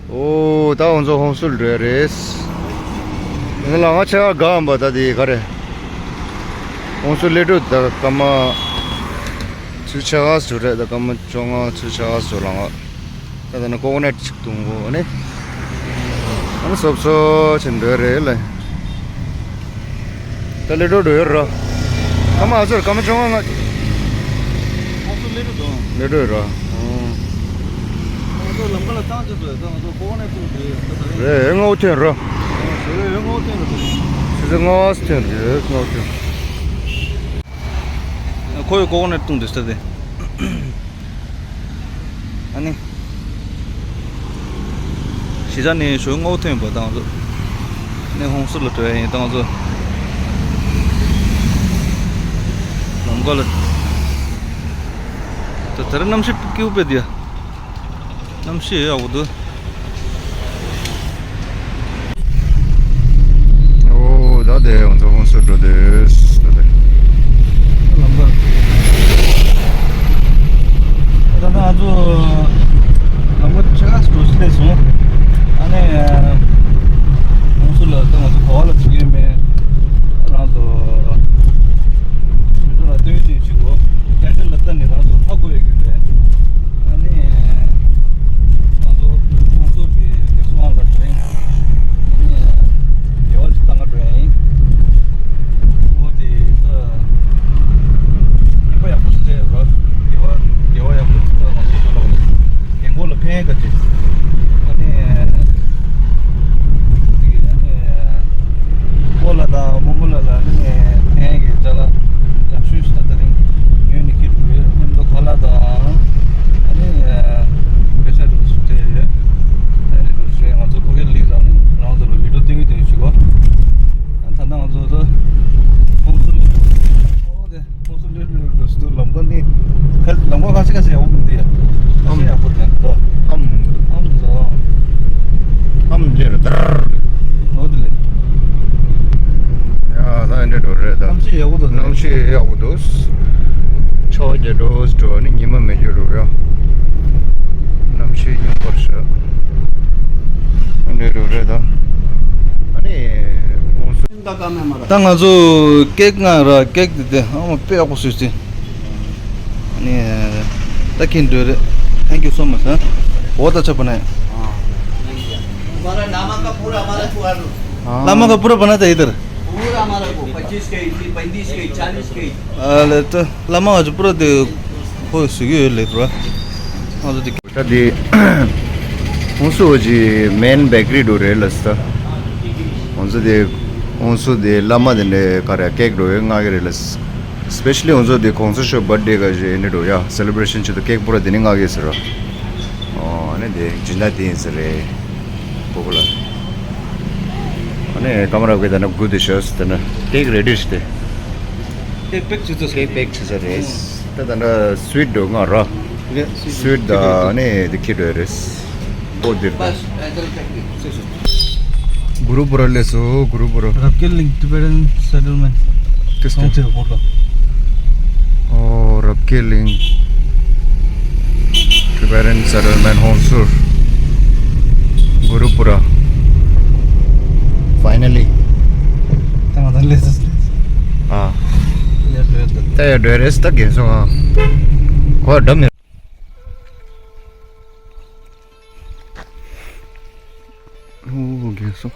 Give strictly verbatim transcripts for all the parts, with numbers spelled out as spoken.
ཨོ་ད་ང་ཚོ་ཧོང་སུར་འགྲོ་ཡ་རེད། ང་ལ་ང་ཆ་ག་ག་འམ་པ་ད་དེ་ག་རེད། ཧོང་སུར་སླེབས་འགྲོ་ད་སྐར་མ་ཚུར་ཆ་ག་སུ་རེད། ད་སྐར་མ་བཅོ་ལྔ་ཚུར་ཆ་ག་སུ་ལ་ང་ད་ད་ན་ཀོ་ཀོ་ནཊ་ཅིག་བཏུང་གོ་ཨ་ནི། ཨ་ནི་སོབ་སོ་ཆེན་འགྲོ་ཡ་རེད་ལ། ད་ལེ་འགྲོ་འགྲོ་ཡོད་ར། ཁ་མ་ཨ་ཚོར་ཁ་མ་ཆུང་ང་ང་། ཁོང་ཚོ་ལེ་འགྲོ་འགྲོ། ལེ་འགྲོ་ཡོད་ར། ཨོ། ཁོང་ཚོ་ལམ་ཁ་ལ་བཏང་ཅི་ཚོད་ད་ང་ཚོ་ཀོ་ཀོ་ནཊ་བཏུང་དེ་ད་ད་རེད། རེད་ངོ་ཐོན་ར། ཨོ་ཞོ་ཡོད་ངོ་ཐོན་ར་དེ། ཆུ་ཚོད་ལྔ་པ་ཐོན་རེད་ངོ་ཐོན། ཁོ་ཡི་ཀོ་ཀོ་ནཊ་བཏུང་དེ་ས་དེ། ཨ་ནི། གཞིས་ཆགས་ནས་ཞོ་སྔོག་ཐོན་པ་དང་ཚོ། ནས་ཧོང་སུར་ལ་འགྲོ་ཡ་ཡིན་དང་ཚོ། ལམ་ཁ་ལ། ད་དེར་གནམ་གཤིས་སྐྱིད་པོ་དཔེ་དེ། གནམ་གཤིས་ཡག་པོ་འདུག་ཨོ་ད་དེ་ང་ཚོ་ཧོང་སུར་འགྲོ་དུས་ད་དེ། ལམ་ཁ། ད་ལྟ་ང་ཚོ་ལམ་ཁ་ཆེ་ཁ་སུ་སླེབས་སོང་། ཨ་ནི་ཧོང་སུར་ལ་ད་ང་ཚོ་ག་བ་ལ་ཚུད་ཀྱི་མེད། རང་ཚོ་མི་ཚོ་ལ་སྟོན་སྟོན་བྱེད་དགོས། ཁ་ཤས་ལ་ལྟ་ནས་རང་ཚོ་ཧ་གོ་ཡོད་ཀྱི་རེད། ཨ་ནི། ང་ཚོ་ཁོང་ཚོ་གི་རྒྱལ་སྲུང་དབང་ག་འགྲོ་ཡིན། ཨ་ནི། རྒྱལ་བ་ཅིག་བཏང་ག་འགྲོ་ཡིན། ཨོ་དེ་ད། ཉན་པ་ཡག་པོ་ཞིག་རེད་ར། རྒྱལ་བ་རྒྱལ་བ་ཡག་པོ་ཞིག་ད་ང་ཚོ་ཚོ་ལ་རྒན་གོག་ལ་ཕན་ག་ཅིག་ཨ་ནི། དེ་གི་ཨ་ནི། ཀོ་ལ་དང་རྨོ་མོ་ལ་ལ་ནི་ཕན་གི་ཅ་ལག་ཡག་ཤོས་ཤིག་ད་ད་རིང་ཉོས་ནས་ཁྱེར་འགྲོ་ཡོད། མཉམ་དུ་ཁ་ལག་དང་ཨ་ནི་པེ་ཤ་འགྲོ་ཞིག་སྤྲད་ཡོད། ཨ་ནི་འགྲོ་ཞིག་ང་ཚོ་ཕ་གིར་སླེབས་ཙང་རང་ཚོ་ལ་བི་ཌིའོ་སྟོན་གི་སྟོན་ཞིག་གོ་ཨ་ད་ལྟ་ང་ཚོ་ད་ཁོང་ཚོ་ལ་ཨོ་དེ། ཁོང་ཚོ་སླེབས་སླེབས་འགྲོ་སྲིད་དུས་ལམ་ཁ་འདི་ཁ་ལམ་ཁ་ཁ་ཤས་ཁ་ཤས་ཡག་པོ་མི་འདུག་ཡ། ཁ་ཤས་ཡག་པོ་མེད་དོ། ཨམ། ཨམ་ཟོ། ཨམ་ལེར་དར། ཨོ་དེ་ལེ། ཡ་ད་འདྲ་འགྲོ་རེད་ད། གནམ་གཤིས་ཡག་པོ་འདུག་གནམ་གཤིས་ཡག་པོ་འདུག་ཕྱོགས་བརྒྱད་འགྲོ་འགྲོ་ནི་ཉི་མ་མེད་རྒྱུ་འགྲོ་ཡ། གནམ་གཤིས་སྙོམས་པར་ཞུ། འདྲ་འགྲོ་རེད་ད། ཨ་ནི། ད་ང་ཚོ་ཀེག་ང་ར་ཀེག་དེ་དེ་ཨ་མ་དཔེ་ཡག་པོ་བཟོས་ཏེ། ནི་ད་ཁྱེད་འདོད་རེད། Thank you so much ཨ། वो तो अच्छा बनाया। हमारा लामा का पूरा हमारा छुआ लो। लामा का पूरा बनाता है इधर। पूरा हमारा को पच्चीस के जी, पैंतीस के जी, चालीस के जी। ले तो लामा आज पूरा दे हो सुगी ले तो। ད་དེ་ཧོང་སུ་ཨོ་ཅི་མེན་བེ་ཀ་རི་འགྲོ་རེད་ལ་ས། ཧོང་སུ་དེ་ཧོང་སུ་དེ་བླ་མ་དེ་འདྲའི་ག་རེ་ཀེག་འགྲོ་ཡོད་ང་གི་རེད་ལ་ས། སི་པེ་ཤ་ལི་ཧོང་སུ་དེ་ཁོང་ཚོ་ཤོ་བར་ཐ་ཌེ་ག་ཞེ་ནི་འགྲོ་ཡ་སེ་ལེ་བྷ་རེ་ཤན་ཆེད་དུ་ཀེག་པོ་ར་དེ་ནི་ང་གི་ཟེར་རོ། ཨོ་ཨ་ནི་དེ་སྦྱིན་བདག་དེ་ཡིན་ཟེར་རེད། པོ་པོ་ལ། ཨ་ནི་ཀ་མ་ར་གི་དེ་ན་གུ་དེ་ཤོ་སི་དེ་ན་ཀེག་རེ་ཌི་ཤི་དེ། ཀེག་པེག་བྱེད་ཚར་སོང་། ཀེག་པེག་བྱེད་ཚར་རེད། ད་ད་འདྲ་སུ་ཝིཊ་འགྲོ་ང་ར། རེད་སུ་ཝིཊ་ད་ཨ་ནི་དེ་ཁྱེར་འགྲོ་རེད། པོ་དེར་ད། གུ་རུ་པུ་ར་ལས་སོ་གུ་རུ་པུ་ར། རབ་རྒྱས་གླིང་Tibetan Settlement ཏིས་ཏིས། གྲོང་ཁྱེར་པོ་ཏོ། ཨོ་རབ་རྒྱས་གླིང་Tibetan Settlement ཧོང་སུར། གུ་རུ་པུ་ར། Finally། ད་ང་ད་ལས་སོ། ཨ། ཡ་འགྲོ་ཡ་ད། ད་ཡ་འགྲོ་ཡ་རེད་ད་རྒན་སོང་ཨ། གོ་འགྲམ་ནས། ཨོ་རྒན་སོང་།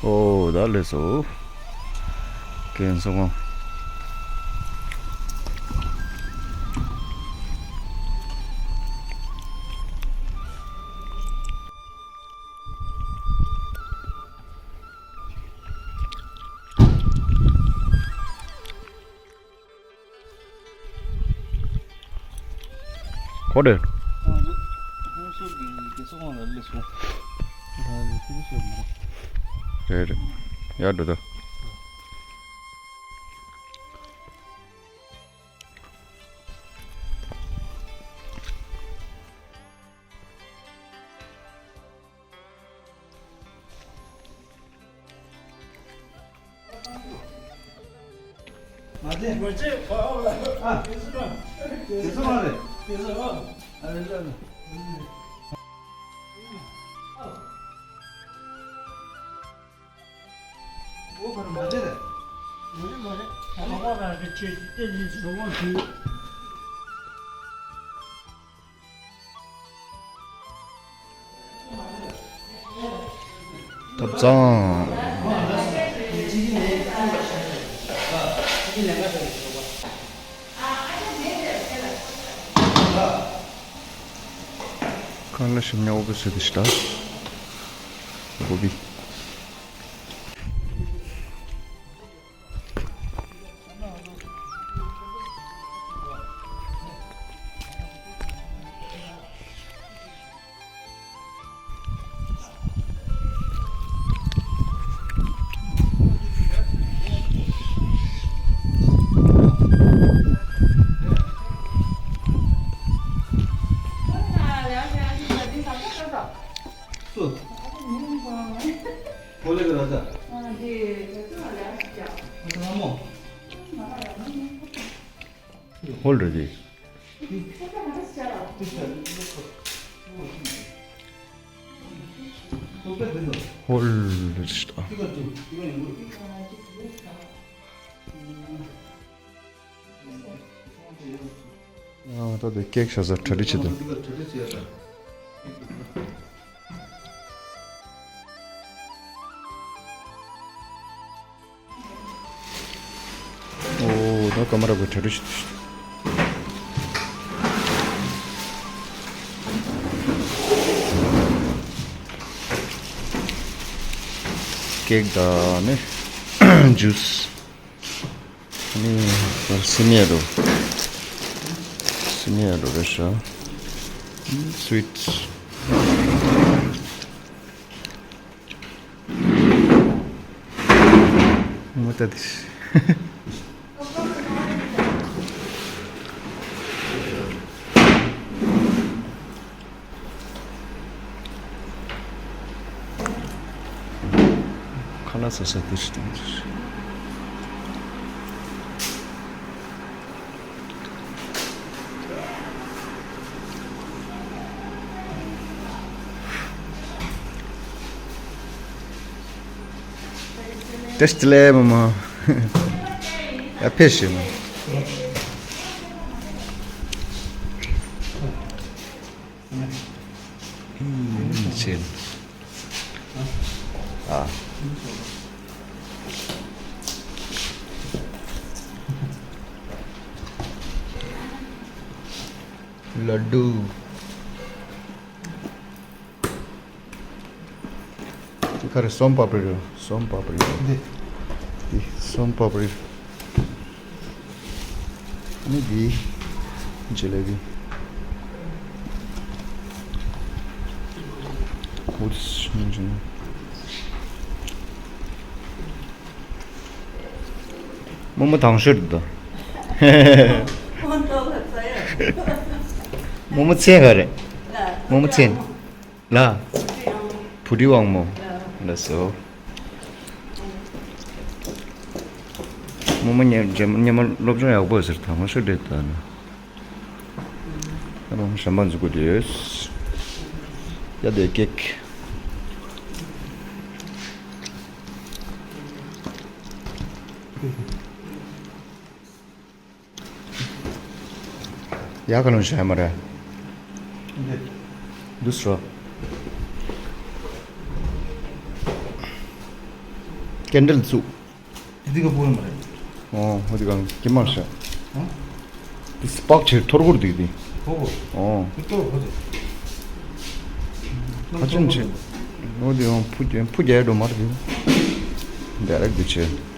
ཨོ་ད་ལས་སོ། རྒན་སོང་ཨ། གོ་དེ། རེད་རེད། ཡར་འགྲོ་ད། ལས། ང་ཚོས་ཨ། དེ་ཚོ་རང་། དེ་ཚོ་མ་རེད། དེ་ཚོ་ཨ། ཨ་རེད་ལ། འོ་བར་མ་རེད། མ་རེད་མ་རེད། ད་ལོག་པ་རང་གི་ཆེད་དེ་ལས་རོགས་དབང་ཞུས། ཐབ་ཚང་། ཁང་གླ་ཞིམ་ཉོ་གི་སུ་དེ་ཤ་ལ་གོ་བི། ཧོལ་རེད་དེ། ཧོལ་རེད་ཤག་ཨ། ད་དེ་ཀེག་ཤ་ཟ་གྲ་སྒྲིག་བྱེད་དོ། ཨོ། ད་ཀ་མ་ར་གོ་གྲ་སྒྲིག་བྱེད་དོ། ཀེག་དང་ནི་ཇུས། ནི་སི་མི་ཨ་རུ། སི་མི་ཨ་རུ་རེད་ཤག་སུའིཊ། མོ་ཏ་དེ། ཁ་ལག་ཟ་ས་དེ་ཞིག་དང་། བཀྲ་ཤིས་བདེ་ལེགས་མ་མ། ཡ་ཕེབས་ཤིག་མ། ཨུམ། ཆེན། ཨ། ལ་ཌུ། འདི་ག་རེ། སོན་པ་པུ་རི་རེད། སོན་པ་པུ་རི། འདི། འདི་སོན་པ་པུ་རི། ནི་འདི་ཇེ་ལེ་བི། འོ་དེ་སུ་མིན་ཅིང་། རྨོ་མོ་དང་ཤོས་རེད་དོ། རྨོ་མོ་མཚན་ག་རེ། རྨོ་མོ་མཚན། ལ། བུ་ཁྲིད་དབང་མོ། ལགས་སོ། རྨོ་མོ་ཉེ་རྗེས་མ་སློབ་སྦྱོང་ཡག་པོ་ཟེར། དང་པོ་ཤོད་འདྲེ་ད་ན། ཨ་རོང་གཞན་པ་འཛུགས་དགོས་དུས། ཡ་དེ་ཀེག་ཡ་ག་ལོང་ཤ་མ་རེད། འདི་སོ། ཀེན་ཌལ་བཙུགས། འདི་ག་པོ་མ་རེད། ཨོ། འོ་འདི་གང་ཀྱི་མ་ཤ། ཨ། འདི་སྤག་ཆེར་ཐོར་གོར་འདི་འདི། ཧོ་ཧོ། ཨོ། འདི་ཐོར་གོར་འདི། ཁ་ཆེམས་ཆེ། འོ་འདི་ཨོ་ཕུ་རྒྱལ་ཕུ་རྒྱལ་འགྲོ་མ་རེད་འདི། ཌའི་རེག་འདི་ཆེ།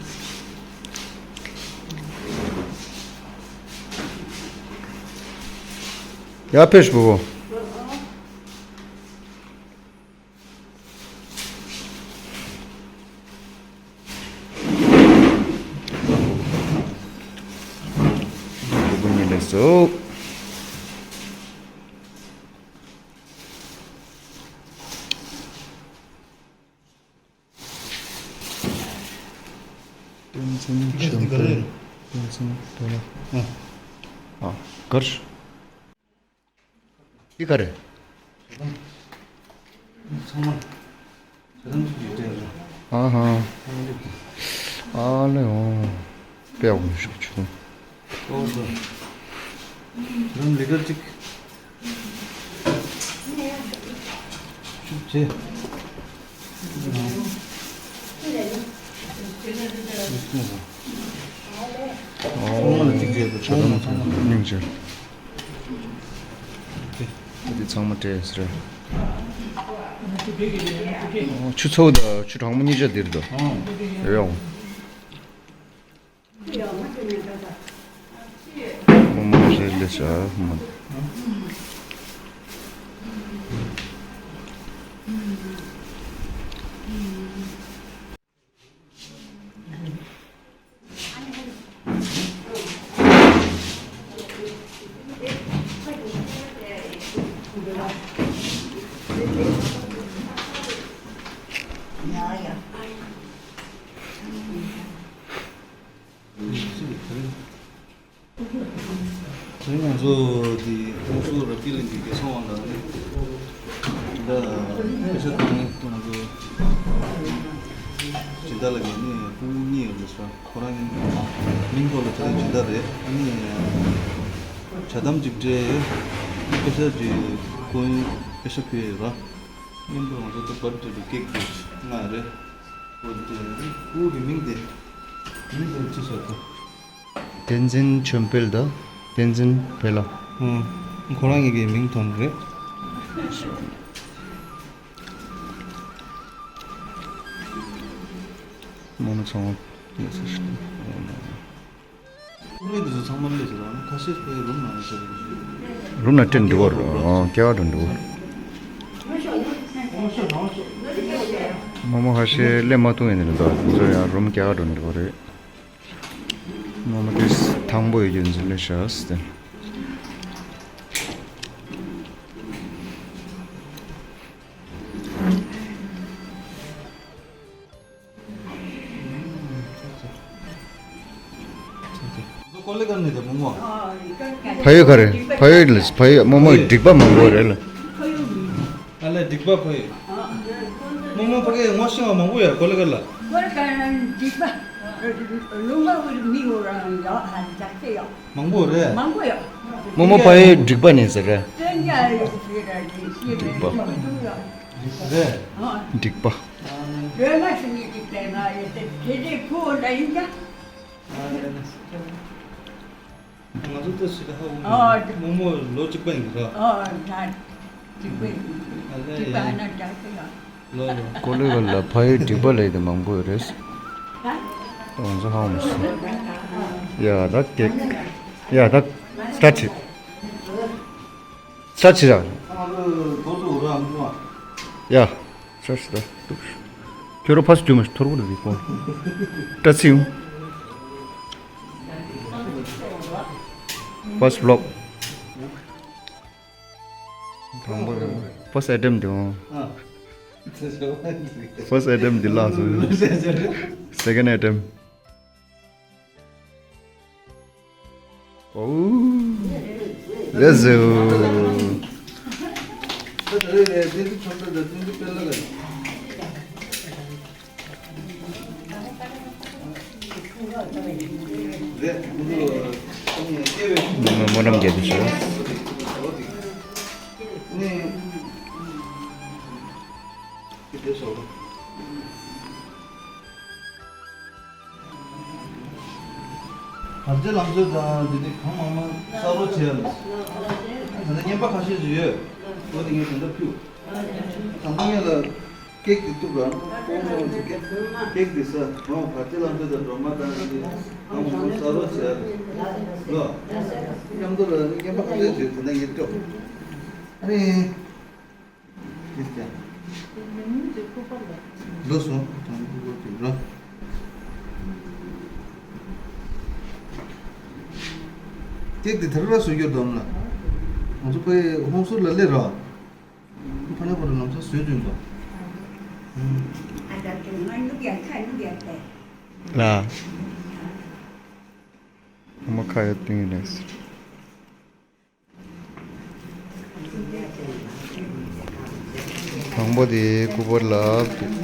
ཡ་ཕེབས་བུ་བུ། བུ་བུ་གཉིས་ལེགས་སོ། བསྟན་འཛིན་ཆོས་འཕེལ། ཡིན་ཙང་དོ་ལ། ཨ། གར། འདི་ག་རེ། ཚང་མ། ཚང་མ་ཅིག་ཡོད་དེ་རེད། ཨ་ཧ། ཨ་ལེ་འོ། དཔེ་འོ་ཤུགས་ཆུང་། ཨོ་ཟོ། རང་ལས་ཀ་ཅིག་ཤུགས་ཆེ། ཨོ། ཚང་མ་ལ་གཅིག་བྱས་པ་ཚང་མ་ཚང་མ་སྙིང་རྗེ། འདི་ཚང་མ་སྤྲད་ཟེར། ཨོ། ཆུ་ཚོད་དང་ཆུ་གྲང་མོ་གཉིས་ཆ་འདིར་འདུག་ཨོ། རེད་ཨོ། མོ་མོ་རེད་ལེ་ཤ་མོ། དེ་ང་ཚོ་དེ་ཧོང་སུར་རབ་རྒྱས་གླིང་གི་རྒྱལ་འཚོང་དབང་དང་ནི། ད་པེ་ཤ་ཐང་ནི་ང་ཚོ་སྦྱིན་བདག་ལགས་ཀྱིས་ནི་སྐུ་ངོ་གཉིས་ཡོད་རེད་ཟེར། ཁོ་རང་གི་མིང་ཐོག་ལ་དེ་རིང་སྦྱིན་བདག་རེད། ཨ་ནི་ཇ་དམ་གཅིག་སྤྲད། པེ་ཤ་གཅིག་སྐུ་ངོ་པེ་ཤ་ཕུལ་ཡོད་ར། མཉམ་དུ་ང་ཚོ་ད་བར་དུ་ཀེག་དེ་ལྔ་རེད། འོ་དེ་སྐུ་གི་མིང་དེ་མིང་དེ་ཅི་ཟེར་ད། བསྟན་འཛིན་ཆོས་འཕེལ་དང་བསྟན་འཛིན་བེ་ལ། ཨང་། ཁོ་རང་གཉིས་ཀྱི་མིང་ཐོན་རེད། མ་མ་ཚང་བ་ཡོད་ས་ཞིག་ཀུ་རེ་འདི་ཚོ་ཚང་མ་སླེབས་ཟེར་ལ་ཁ་ཤས་ཕའི་རུམ་ནང་ཡོད་ཟེར་གི་རེད། རུམ་ནང་སྤྲད་འགྲོ་བར་ཨང་སྐྱེ་བ་འགྲོ་འགྲོ་བར། མ་མ་ཁ་ཤས་སླེབས་མ་ཐུབ་ཡིན་ནི་འདུག་དེ་ཚོ་ཡང་རུམ་སྐྱེ་བ་འགྲོ་འགྲོ་བ་རེད། མ་མ་དེ་ཐང་པོ་ཡོད་རྒྱུ་འཛིན་ལས་བྱ་སྟེ། ཕ་ཡུལ་ག་རེ། ཕ་ཡུལ་ལ་ཕ་ཡུལ་རྨོ་མོ་སྒྲིག་པ་མང་པོ་རེད་ལ། ཨ་ལས་སྒྲིག་པ་ཕ་ཡུལ། རྨོ་མོ་ཕ་གི་ངོ་ཤེས་པ་མང་པོ་ཡོད་གོ་ལ་ག་ལ། གོ་ལ་ག་ལ་སྒྲིག་པ། ལུང་པ་བར་མི་འོ་རང་ཡོད་ཧ་ལ་ཛག་ཏེ་ཡོད། མང་པོ་རེད། མང་པོ་ཡོད། རྨོ་མོ་ཕ་ཡུལ་སྒྲིག་པ་ནས་ཟེར་རེད། སྟོན་རྒྱ་ཡོད་ཟེར་ར་ཡིན་ཤེས་རེད། རེད། སྒྲིག་པ། སྒྲིག་པ། སྒྲོལ་མ་ཟེར་ནས་སྒྲིག་པའི་ང་ཡོད་དེ་དེ་རེད་ཕུ་འོ་འདྲ་ཡིན་ཀྱང་། ང་ཚོ་ལྟ་ཞིག་ཧ་གོ་ཨ། མོ་མོ་ལོ་གཅིག་པ་ཡིན་གྱི་ར། ཨ་ད་གཅིག་པ་ཡིན། ཨ་ལེ་གཅིག་པ་ཡིན། ཨ་ན་འདྲ་གི་ཡ། ལོ་ལོ། ཀོ་ལི་ག་ལ་ཕ་ཡུལ་འགྲིག་པ་ལས་དེ་མང་པོ་ཡོད་རེད། ང་ཚོ་ཧ་གོ་མ་སོང་། ཡ་ད་ཀེག་ཡ་ད་སི་ཊར་ཊི་བྱེད། ས་ཆི་ར། ཡ། ས་ཆི་ར། ཁྱོད་རོ་ཕ་སི་ཏུ་མ་ཐོར་བུ་རི་ཀོ། ཏྲ་ཚིའུ། ཕ་སི་བི་ལོག། དང་པོ་རེད། ཕ་སི་ཨེ་ཊེམ་དེ་འོང་། ཕ་སི་ཨེ་ཊེམ་འདི་ལགས་སོ། སེ་ཀེན་ཨེ་ཊེམ། ཨོ། ལེ་ཟེར། མོ་རམ་རྒྱལ་པོ་ཞེས། བར་ཆད་ལམ་སྲོལ་དང་དེ་ནི་གང་མང་མང་གསར་རོགས་བྱས་ལ། ད་ལྟ་རྔན་པ་ཁ་ཤས་ཤིག་ཡོད། འོ་དེ་ངས་དེ་འདྲ་ཕུལ། དང་པོ་ངས་ལ་ཀེག་དེ་གཏུབ་ར། ཁོང་ཚོ་ཀེག་ཀེག་དེ་ཟ། ང་བར་ཆད་ལམ་སྲོལ་དང་སྒྲོལ་མ་དང་དེ་གང་མང་མང་གསར་རོགས་བྱས་ལ། ལོ། མཉམ་དུ་ལ་རྔན་པ་ཁ་ཤས་ཡོད་དེ་འདྲ་ངས་སྤྲོད། ཨ་ནི། འགྲོ་སོང་། ཀེག་དེ་དེ་ར་བཟོ་རྒྱུ་འདུག་ལ། ང་ཚོ་ཕའི་ཧོང་སུར་ལ་སླེབས་ར། ཕ་ནས་ཁོ་ར་ལམ་སང་བཟོས་དོན་དུ། ལ། ཁ་ཡ་བཏུང་ཡིན་ལས། དང་པོ་དེ་སྐུ་པར་ལ་ད་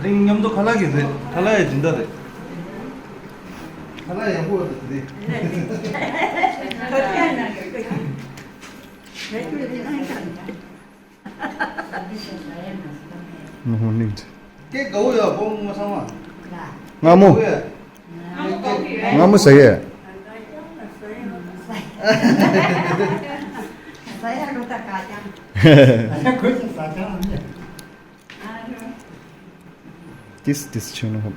རིང་མཉམ་དུ་ཁ་ལག་གི་རེད། ཁ་ལག་ཡ་སྦྱིན་བདག་རེད། ཁ་ལག་ཡག་པོ་རེད། ཧོ་ནིང་། ཀེ་གའུ་ཡ་བོ་མོ་ཚང་མ། སྔ་མོ། གའུ་ཡ། སྔ་མོ་ཟ་ཡས། ཏིས་ཏིས་ཆུ་ནུ་ཧོ།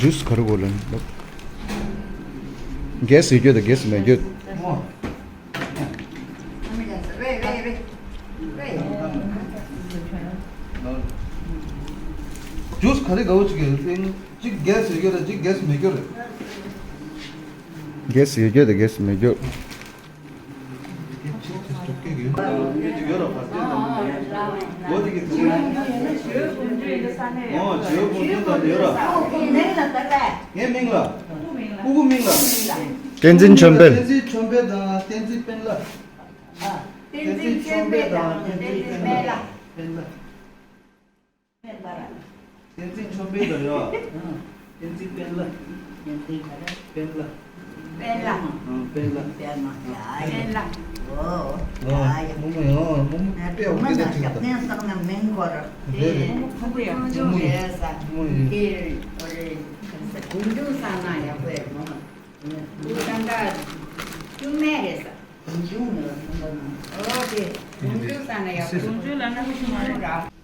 ཇུས་ག་རེ་དགོས་ལན། གེ་སི་ཡོད་རྒྱུ་དང་གེ་སི་མེད་རྒྱུ། ཇུས་ག་རེ་དགའ་བོ་ཅིག་ཡོད། གཅིག་གེ་སི་ཡོད་རྒྱུ་རེད། གཅིག་གེ་སི་མེད་རྒྱུ་རེད། གེ་སི་ཡོད་རྒྱུ་དང་གེ་སི་མེད་རྒྱུ། བསྟན་འཛིན་ཆོས་འཕེལ། བསྟན་འཛིན་ཆོས་འཕེལ་དང་བསྟན་འཛིན་དཔལ་ལྷ། བསྟན་འཛིན་ཆོས་འཕེལ་དང་བསྟན་འཛིན་དཔལ་ལྷ། དཔལ་ལྷ། བསྟན་འཛིན་ཆོས་འཕེལ་དང་ཡོད། བསྟན་འཛིན་དཔལ་ལྷ། བསྟན་འཛིན་ག་རེ། དཔལ་ལྷ། དཔལ་ལྷ། ཨང་། དཔལ་ལྷ། དཔལ་ལྷ། ཡ་ཡ། དཔལ་ལྷ། ཨོ། ཨོ། ཡ་ཡ། རྨོ་མོ་ཡོད། རྨོ་མོ་དཔེ་ཡག་པོ་སྐད་ཆ་དྲིས་དང་། ཞབས་བརྟན་བསགས་ན་མིང་འཁོར། རེད་རེད། རྨོ་མོ་ཡག་པོ་སྐད་ཆ་དྲིས་དང་། རྨོ་མོ་ཡོད། རེད་ས། རྨོ་མོ་ཡོད། དེ་ཨོ་རེད། གུང་ཆུང་བསགས་ན་ཡག་པོ་རེད་མོ། སྐུ་ད་ལྟ་བཅུ་མེད་རེད་ས། གུང་ཆུང་ནི་ལ་སོང་པ་ན། ཨོ་དེ། གུང་ཆུང་བསགས་ན་ཡག་པོ། གུང་ཆུང་ལ་ན་གུང་ཆུང་ར།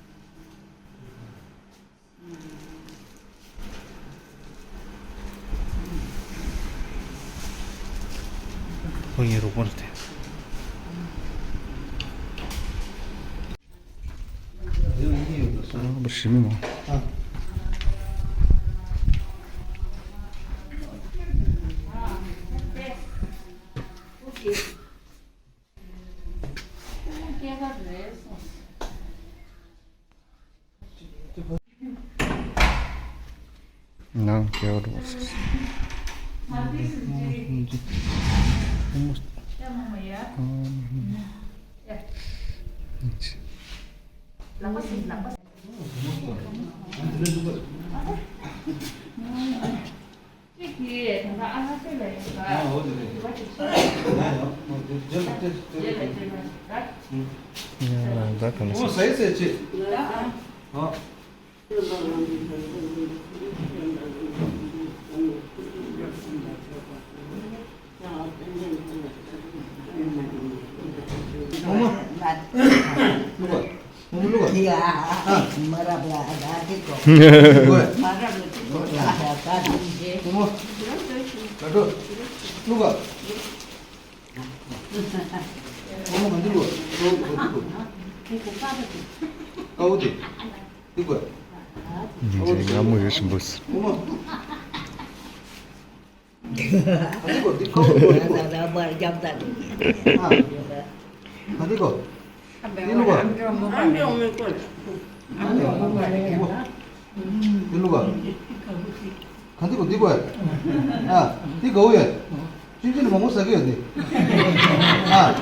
ཁོ་ངའི་རོགས་པ་རེད་དེ། རོགས་པ་ཞི་མི་མོ། ནང་སྐྱེལ་བར་འགྲོ་བ་སོགས། གཅིག་གིས་ད་ལྟ་ཨ་ལྷ་ཆོས་ལ་ཡོད་པ། ཨ་འོ་དེ་རེད། དྲི་བ་དྲི་ཤེས། ཨ་ཡ་མོ་དེ་རྗེས་ལ་རྗེས་ལ་རྗེས་ལ་རྗེས་ལ་ར། ཡ་ད་གང་ཟེར། མོ་ཟས་ཟས་ཆེ། ཨ། ཨ། མོ་མོ། ལུག་པ། མོ་མོ་ལུག་པ། ཡ། ཨ། མ་རབས་ལ་ཨ་ད་ཅིག་གོ། ལུག་པ། མ་རབས་ལ་ཅིག་གོ། ཡ་ཡ་ད་ཅིག་ཅེ། མོ་མོ། ལ་འགྲོ། ལུག་པ། མོ་མོ་ག་འདི་ལུག་པ། ལུག་པ་འདི་གོ། ཀའོ་དེ། འདི་གོ། ཉིན་རེ་ང་མོ་ཡོད་བཞིན་པོ། མོ་མོ། ཨ་ནི་གོ་འདི་ཀའོ་གོ་འདི་གོ། ད་ད་པར་རྒྱབ་ད། ཨ། ཨ་འདི་གོ། འདི་ལུག་པ། འདི་ལུག་པ། ག་འདི་གོ་འདི་གོ། ཨ། འདི་གོ་ཡོད། ཅུང་ཅུང་མང་པོ་ཟ་གི་ཡོད་འདི། ཨ།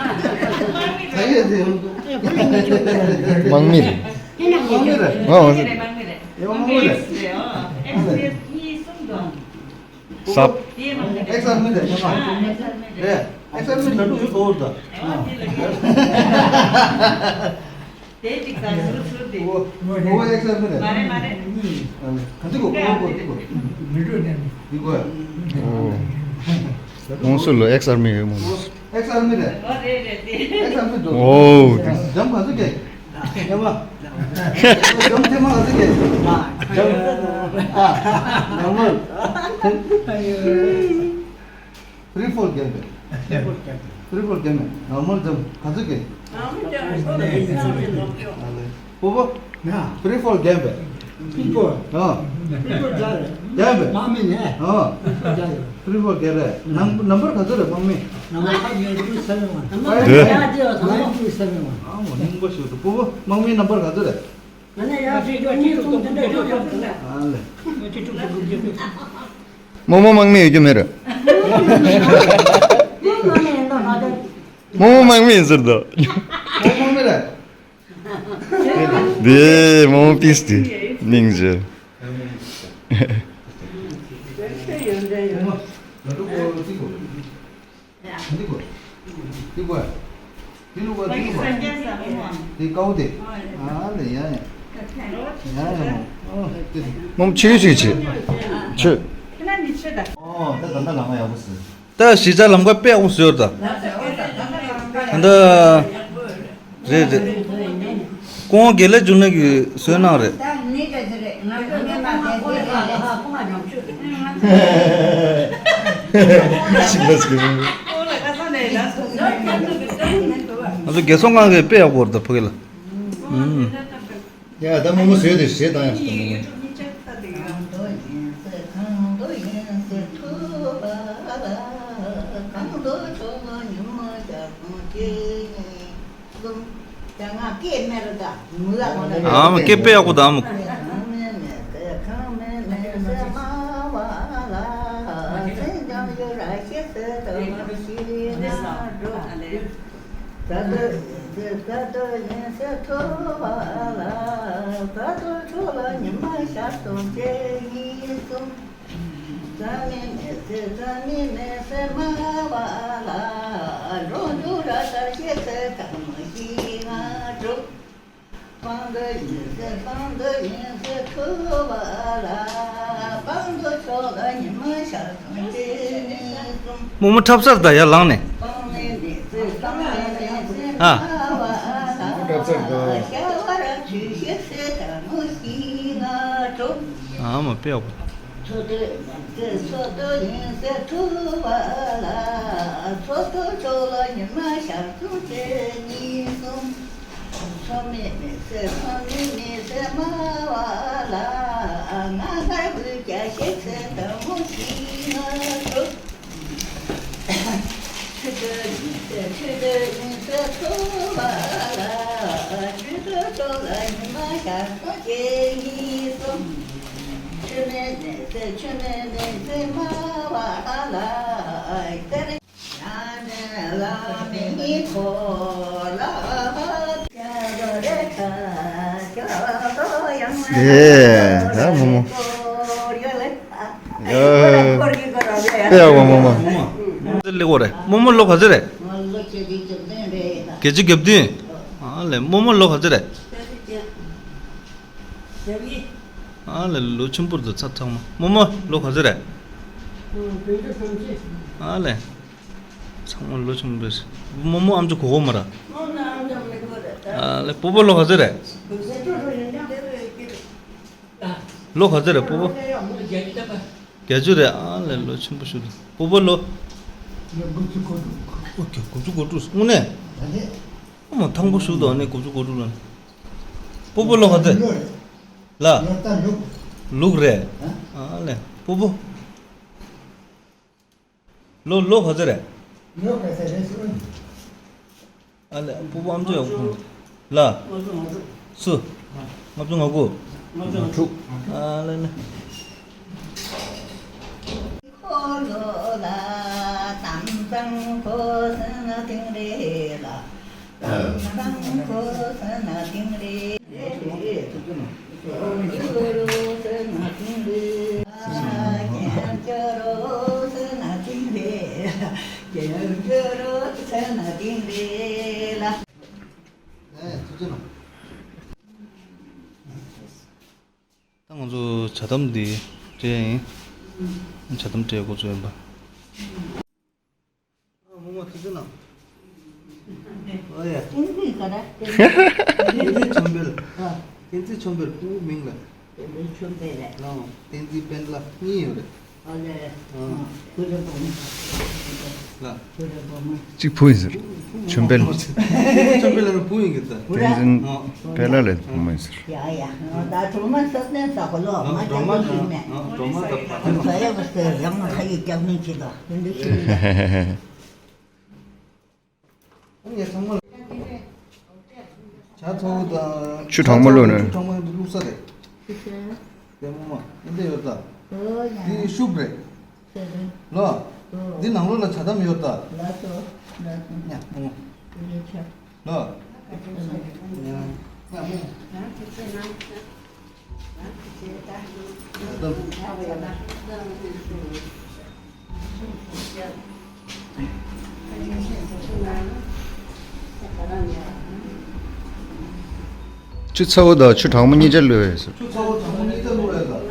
ཟ་གི་ཡོད་འདི། དམག་མི་རེད། དམག་མི་རེད། ཨོ། དམག་མི་རེད། ཡང་དམག་མི་རེད། ཨེག་སར་མི་རེད། ཨེག་སར་མི་རེད། ཨེག་སར་མི་རེད། ཨེག་སར་མི་རེད། ཨེག་སར་མི་ལ་ལུག་ཡོད་གོ་ད། དེ་གཅིག་ཟ་ཟུར་ཟུར་དེ། ཨོ་ཨོ་ཨེག་སི་ཨར་མི་རེད། མ་རེད་མ་རེད། ག་འདི་གོ་གོ་གོ་གོ། མི་འགྲོ་ནས། འདི་གོ་ཡ། ཨོ། ཁོང་ཚོ་ལ་ཨེག་སི་ཨར་མི་ཡོད་མོད། ཨེག་སི་ཨར་མི་རེད། ཨོ་རེད་རེད་དེ། ཨེག་སི་ཨར་མི་འགྲོ། ཨོ་དེ། འཇམ་ག་ཚོད་སྐྱེས། ཡ་མ། འཇམ་ཐེངས་མ་ག་ཚོད་སྐྱེས། འཇམ། ཨ། ནོར་མལ། ཨ་ཡོ། ཕི་རི་ཕོལ་རྒན་པས། ཕི་རི་ཕོལ་རྒན་པས། ནོར་མལ་འཇམ་ག་ཚོད་སྐྱེས། ཨ་ལེ། ཕུ་བོ། ཕི་རི་ཕོལ་རྒན་པས། ཕི་རི་ཕོལ། ཨ། ཕི་རི་ཕོལ་རྒན་རེད། རྒན་པས། དམག་མི་ནས། ཨ། ཕི་རི་ཕོལ་རྒན་རེད། ནམ་ནམ་བར་ག་ཚོད་རེད་དམག་མི། ནམ་བར་ཕ་གི་ཡོད་དུས་ས་མེད་མ། ནམ་བར་ཡོད་དུས་ས་མེད་མ། ཨ་མོ་སྙིང་པོ་ཞིག་འདུག་ཕུ་བོ་དམག་མི་ནམ་བར་ག་ཚོད་རེད། ང་ནས་ཡར་ཕྱིན་ཆོག་གཉིས་གསུམ་དེ་འདྲ་ཡོད་ཡོད་ཡོད། ཨ་ལེ། རྨོ་མོ་དམག་མི་ཡོད་རྒྱུ་མེད་རེད། རྨོ་མོ་དམག་མི་ཡིན་ཟེར་འདུག་རྨོ་མོ་དམག་མི་ཡིན་ཟེར་འདུག་རྨོ་མོ་དམག་མི་རེད། འདི་རྨོ་མོ་པིས་ཏི་སྙིང་རྗེ། འདི་གོ། འདི་གོ། འདི་ལུག་པ་འདི་ལུག་པ། འདི་ཀའུ་དེ། ཨ་ལེ་ཡ་ཡ། ཡ་ཡ་མོ། ཨོ་དེ། རྨོ་མོ་ཆི་ཆི་ཆི། ཆི། ཨོ་ད་ད་ད་ལ་མ་ཡག་པོ་ཟེར། ད་གཞིས་ཆགས་ལམ་ཁ་དཔེ་ཡག་པོ་བཟོས་ཡོད་ད། ད་རེད་རེད། ཀོང་དགེ་ལེགས་འབྱུང་གནས་ཀྱིས་བཟོས་གནང་རེད། ཤི་ལ་སྐྱིད་པོ། ང་ཚོ་རྒྱལ་ཚོགས་ཁང་གི་དཔེ་ཡག་པོ་རེད་ད་ཕ་གི་ལ། ཨུམ། ཡ་ད་རྨོ་མོ་བཟོས་ཏེ་གཞས་བཏང་ཡག་ཞིག་དང་། གང་དུ་ཡིན་ཟེར་ཐུབ་པ་ལ། གང་དུ་ཕྱོགས་ལ་ཉི་མ་ཤར་དང་སྐྱེ་གཉིས་གསུམ། ད་ང་སྐད་མེད་ར་ད་མུ་ལ་མོ་ལ། ཨ་མ་སྐད་དཔེ་ཡག་པོ་ད་མོ། གང་མེད་མེད་ཟེར་གང་མེད་མེད་ཟེར་སྨྲ་བ་ལ། སེམས་ཀྱང་ཡོད་ར་ཤེས་ཟེར་ད་མ་ཤེས་ན་འགྲོ། ག་དུས་ཡིན་ཟེར་ག་དུས་ཡིན་ཟེར་ཐུབ་པ་ལ། ག་དུས་ཕྱོགས་ལ་ཉི་མ་ཤར་སོང་སྐྱེ་གཉིས་གསུམ། རྩ་མེད་མེད་ཟེར་རྩ་མེད་མེད་ཟེར་སྨྲ་བ་ལ། འགྲོ་འགྲོ་ར་ལྟར་ཤེས་ཟེར་ཐག་མ་ཤེས་ང་འགྲོ། སྤང་དུ་ཡིན་ཟེར་སྤང་དུ་ཡིན་ཟེར་ཐུབ་པ་ལ། སྤང་དུ་ཕྱོགས་ལ་ཉི་མ་ཤར་སོང་སྐྱེ་གཉིས་གསུམ། རྨོ་མོ་འཁྲབ་སར་ད་ཡར་ལངས་ནས། སྤང་མེད་མེད་ཟེར་སྤང་མེད་མེད་ཟེར་ཨ། སྨྲ་བ་ལ། རྨོ་མོ་འཁྲབ་སར་ད། ཤར་བ་ར་ཆུ་ཤེས་ཟེར་ཐག་མ་ཤེས་ང་འགྲོ། ཨ་མ་དཔེ་ཡག་པོ། མཚོ་དོ་ཡིན་ཟེར་མཚོ་དོ་ཡིན་ཟེར་ཐུབ་པ་ལ། མཚོ་དོ་ཕྱོགས་ལ་ཉི་མ་ཤར་སོང་སྐྱེ་གཉིས་གསུམ། མཚོ་མེད་མེད་ཟེར་མཚོ་མེད་མེད་ཟེར་སྨྲ་བ་ལ། ང་དཀར་པོའི་སྐྱ་ཤེས་ཟེར་ཐག་མ་ཤེས་ང་འགྲོ། ཆུ་དོ་ཡིན་ཟེར་ཆུ་དོ་ཡིན་ཟེར་ཐུབ་པ་ལ། ཆུ་དོ་ཕྱོགས་ལ་ཉི་མ་ཤར་སོང་སྐྱེ་གཉིས་གསུམ། ཆུ་མེད་མེད་ཟེར་ཆུ་མེད་མེད་ཟེར་སྨྲ་བ་ལ། ཡ་ནི་ལ་མི་ཁོ་ལ་ཡ་རེ་ཁ་ཁ་ཡང་། ཨེ། ད་རྨོ་མོ། ཡ། ཨེ། ཡ་རྨོ་མོ། ལེགས་པོ་རེད། རྨོ་མོ་ལོ་ག་ཚོད་རེད། ང་ལོ་བརྒྱད་ཅུ་གྱ་བདུན་རེད། བརྒྱད་ཅུ་གྱ་བདུན། ཨ་ལེ་རྨོ་མོ་ལོ་ག་ཚོད་རེད། ཨ་ལེ་ལོ་ཆེན་པོ་རེད་ཚ་ཚང་མ། རྨོ་མོ་ལོ་ག་ཚོད་རེད། ཨ་ལེ། ཚང་མ་ལོ་ཆུང་པས། རྨོ་མོ་ཨམ་ཅོག་གོ་གོ་མ་ར། ཨ་ལེ་སྤོ་བོ་ལོ་ག་ཚོད་རེད། ལོ་ག་ཚོད་རེད་སྤོ་བོ། བརྒྱད་ཅུ་རེད། ཨ་ལེ་ལོ་ཆུང་པོ་ཞིག་རེད། སྤོ་བོ་ལོ། དགུ་བཅུ་གོ་དྲུག་དངོས་གནས། ཨ་མ་ཐང་པོ་ཞིག་འདུག་ཨ་ནི་དགུ་བཅུ་གོ་དྲུག་ལ། སྤོ་བོ་ལོ་ག་ཚོད། ལ། ལུག་རེད། ཨ་ལེ་སྤོ་བོ། ལོ་ལོ་ག་ཚོད་རེད། ལོ་ག་ཚོད་རེད་ཟེར། ཨ་ལེ་སྤོ་བོ་ཨམ་ཅོག་ཡག་པོ། ལ། སུ། ལྔ་བཅུ་ང་དགུ། ལྔ་བཅུ་ང་དྲུག་ཨ་ལེ་ལེ། འཁོར་ལོ་ལ་དམ་གཙང་ཁོ་ཟེར་ན་དིང་རེ་ལ། དམ་གཙང་ཁོ་ཟེར་ན་དིང་རེ། ང་ཚོ་ཇ་དམ་འདི་སྤྲད་ཡིན། ཇ་དམ་སྤྲད་འགོ་ཚུགས་ཡིན་པ། ཨ་མོ་མ་ཐུགས་རྗེ་གནང་། ཨོ་ཡ། བསྟན་འཛིན་ག་རེ། བསྟན་འཛིན་ཆོམ་འཕེལ། ཨ། བསྟན་འཛིན་ཆོམ་འཕེལ་ཕྲུ་གུ་མིང་ལ། བསྟན་འཛིན་ཆོམ་འཕེལ་རེད། ཨ། བསྟན་འཛིན་སྤེན་པ་གཉིས་ཡོད་རེད། ཨ་ལས། ཨ། ཨ། བུ་རེད་བུ་མོ། ལ། བུ་རེད་བུ་མོ། གཅིག་བུ་ཡིན་ཟེར། ཆོམ་འཕེལ། ཆོམ་འཕེལ་ལ་བུ་ཡིན་གྱི་ད། བསྟན་འཛིན་སྤེན་པ་ལ་བུ་མོ་ཡིན་ཟེར། ཡ་ཡ། ད་གྲོགས་མོ་ས་སྟེང་ས་གོ་ལོ་མ་རྒྱག་གོ་ཞིག་མེད། གྲོགས་མོ་ད་བ་ད་ཡ་བ་སྟེ་རང་ཧ་ཡི་རྒྱག་མིན་ཅི་ད་དེ་འདྲ་ཞིག་མེད། ཨ་ངས་ཚང་མ་ལ། ཇ་ཚ་བོ་དང་། ཆུ་གྲང་མོ་བླུགས་ནས། ཆུ་གྲང་མོ་བླུགས་ས་རེད། ལྟད་མོ་མ་ཨེ་འདྲ་ཡོད་ད། འདི་ཤུབ་རེད། ལོ། འདི་ནང་ལོགས་ལ་ཇ་དམ་ཡོད་ད། ལ་སོ། ལ་སོ། ཉ་མོ། ལོ། ཉ་མོ། ཆུ་ཚ་བོ་དང་ཆུ་གྲང་མོ་གཉིས་ཆ་བླུགས་ཡོད་ཟེར། ཆུ་ཚ་བོ་གྲང་མོ་གཉིས་ཆ་བླུགས་ཡོད་ཟེར།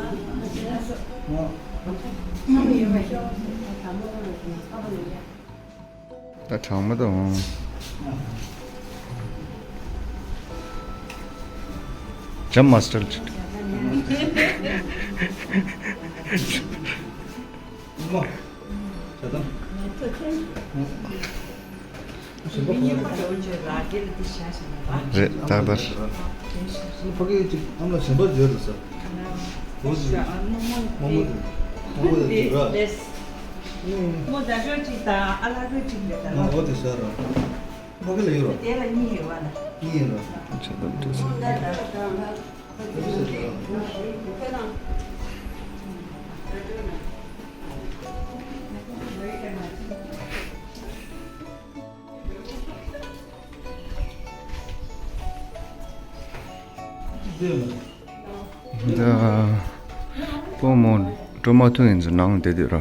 ད་གྲང་མོ་དང་། ཇམ་མ་སི་ཊར་ཅིག་རེད་ད་བར། ཕ་གི་ཅིག་ཨ་མ་གཞན་པ་བརྗོད་རེད་ཟེར། མོ་མོ་མོ་མོ་ར། མོ་ད་ཤོ་གཅིག་དང་ཨ་ལ་ཤོ་གཅིག་རེད་ད་ལ། ཨོ་དེ་ཟེར་ར། མ་གི་ལ་ཡོད་ར། དེ་ལ་གཉིས་ཡོད་བ་ལ། གཉིས་ཡོད་ར། ཆ་དམ་དུ་ཟེར། ད་སྤོ་མོ་སྤྲོ་མ་ཐུང་ཡིན་ཚོ་ནང་བསྡད་དུས་ར།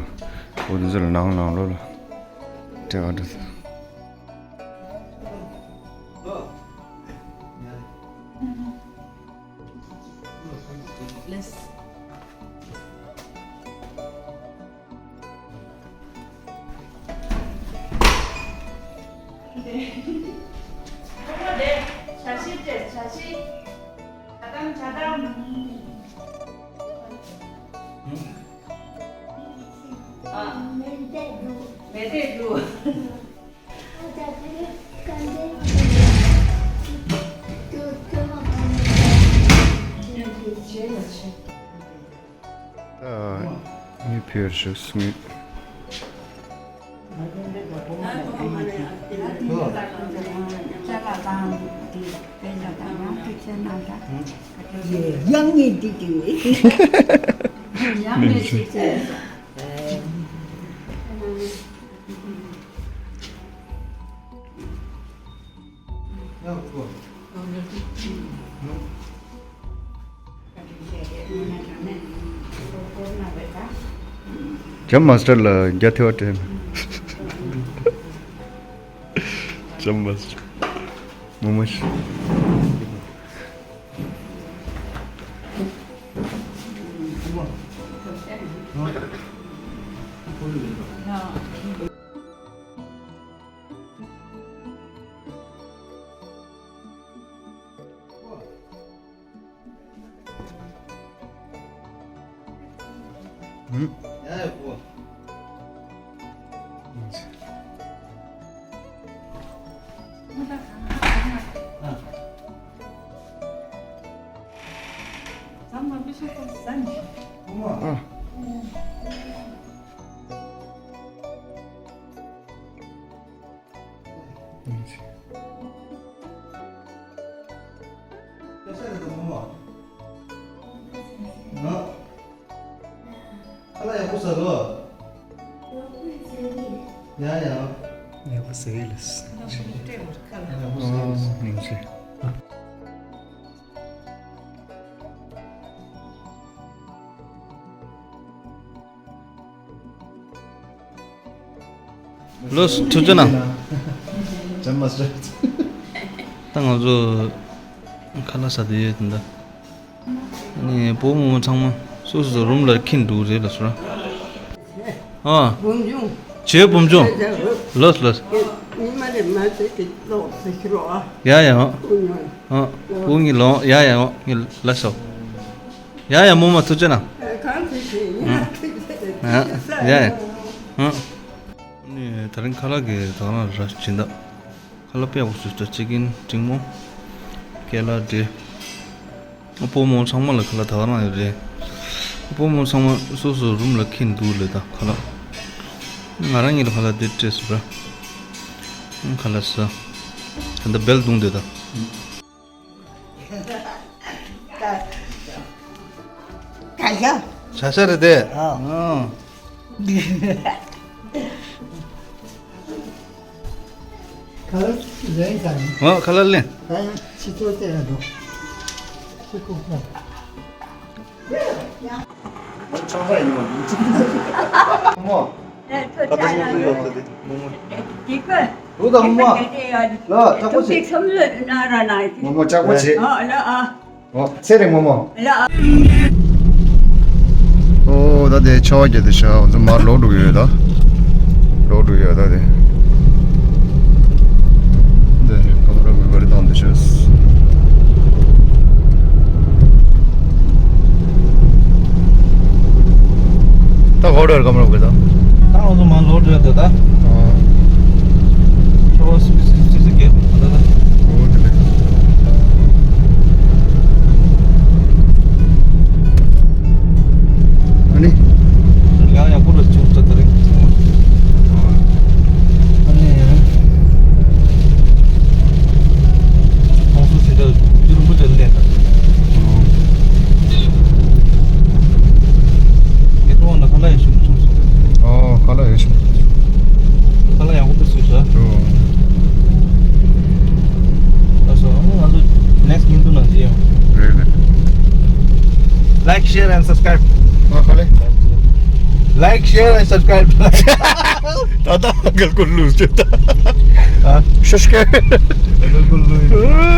འོ་དེ་ཚོ་ལ་ནང་ནང་ལོགས་ལ་སྤྲད་པ་འདྲ་ཚོ། ལེས། ཁོ་མོ་དེ་བྱ་ཤི་སྤྲད་བྱ་ཤི། ཇ་དམ་ཇ་དམ། ཨ། མེ་ཏོག་བླུགས། མེ་ཏོག་བླུགས། ད་ངའི་ཕིའར་ཞུགས་ངའི། ཡང་ཉིན་འདི་དུས། ཡང་ཉིན་ཞིག་ཚེ། ཇམ་མ་སི་ཊར་ལ་རྒྱ་ཐེ་བ་སྤྲད། ཇམ་མ་སི་ཊར། མོ་མོ་ཤི། ཨུམ། ཡ་ཡ་ཀོ། ཨ། ཨ་ལ་ཡག་པོ་ཟ་གོ། ཡ་ཡ། ཡག་པོ་ཟ་གི་ལེས། ཡག་པོ་ཟ་གི་ལེས། སྙིང་རྗེ། ལོས་ཐུགས་རྗེ་གནང་། ཇམ་མ་སི་ཊར། ད་ང་ཚོ་ཁ་ལག་ཟ་དུས་ཡོད་འདི་འདྲ། ནི་བུ་མོ་ཚང་མ་སོ་སོ་སོ་རུམ་ལ་འཁྱེར་འདུག་རེད་ལ་སོ་ར། ཨ། བུམ་ཆུང་། བྱེད་བུམ་ཆུང་། ལོས་ལོས། ཉི་མ་རེ་མ་ཟེར་གི་ལོག་ཟེར་གི་རོ་ཨ། ཡ་ཡ་ཨ། བུ་ཉོན། ཨ། བུ་ངི་ལོང་ཡ་ཡ་ཨ་ངི་ལ་སོ། ཡ་ཡ་མོ་མ་ཐུགས་རྗེ་གནང་། གང་ཐུགས་རྗེ་ཡིན་ན་ཐུགས་རྗེ་ཡ་ཡ་ཨ། ནི་ད་རིང་ཁ་ལག་གི་དང་རང་ར་སྦྱིན་བདག་ཁ་ལག་དཔེ་ཡག་པོ་བཟོས་ཏེ་ཅི་ཀིན་འབྲིང་མོ། ཀེ་ལ་འདྲེ། ཨ་ཕོ་མོ་ཚང་མ་ལ་ཁ་ལག་ད་ག་རང་ཡོད་རེད། ཨ་ཕོ་མོ་ཚང་མ་སོ་སོ་རུམ་ལ་འཁྱེར་འདུག་ལེ་ད་ཁ་ལག་ང་རང་ཉིད་ལ་ཁ་ལག་དེ་སྤྲད་སོང་ར། ཁ་ལག་ཟ། ད་ལྟ་བེལ་བརྡུངས་དེ་ད། ད་ཡ། ཤ་ཤ་རེད་དེ། ཨ། ཨ། ཁ་ལག་ལེན་དང་། ཨ། ཁ་ལག་ལེན། ཨ། ཕྱི་ཚོད་དེ་ལ་འགྲོ། ཕྱི་ཁུག་པ། ཆང་ས་ཡིན་མ་འདུག་མོ། ཨེ། ཁ་ཏ་ཡོད་ཡོད་ཟེར་ཏེ་མོ་མོ། འདུག་ད་མོ་མོ། ལ་ལྕགས་པོ་བྱེད། མོ་མོ་ལྕགས་པོ་བྱེད། ཨ་ལ་ཨ། ཨོ། ཚེ་རིང་མོ་མོ། ཨོ། ད་དེ་ཆར་པ་བརྒྱབ་དེ་ཤག་ང་ཚོ་མར་ལོག་འགྲོ་གི་ཡོད་ད། ལོག་འགྲོ་གི་ཡོད་ད་དེ། འདི་ཀ་མ་ར་མི་བར་བཏང་དེ་ཤག་ད་ག་བར་ཀ་མ་ར་གི་ད། ད་ང་ཚོ་མར་ལོག་འགྲོ་ཡོད་ད། ཨོ། ཆར་པ་སི་སི་སི་སི་བརྒྱབ་ད་ད། ཨོ་དེ་ལས། ཨ་ནི། ཡང་ཡག་པོ་རེད་བྱུང་ད་ད་རེད། ཨ་ནི། ཁོང་ཚོ་ཟིན་ད་རྒྱུ་རིན་པོ་ཆེ་ལེན་ད། ངས་ཀྲོང་ན་ཁ་ལག་ཡང་ཞིམ་པོ་བྱུང་སོང་། ཨོ། ཁ་ལག་ཡང་ཞིམ་པོ་བྱུང་སོང་། ཁ་ལག་ཡག་པོ་ཞིག་ཟ། ཨོ། ལགས་སོ། ང་ཚོ་next ཉིན་དུ་ནང་ཅི་ཡོང་། རེད་རེད། Like, share and subscribe. ཨ་ཧ་ལེ། Like, share and subscribe. ད་ད་གལ་ཀུ་ལུས་ཅི་ད། ཨ། subscribe. གལ་ཀུ་ལུས།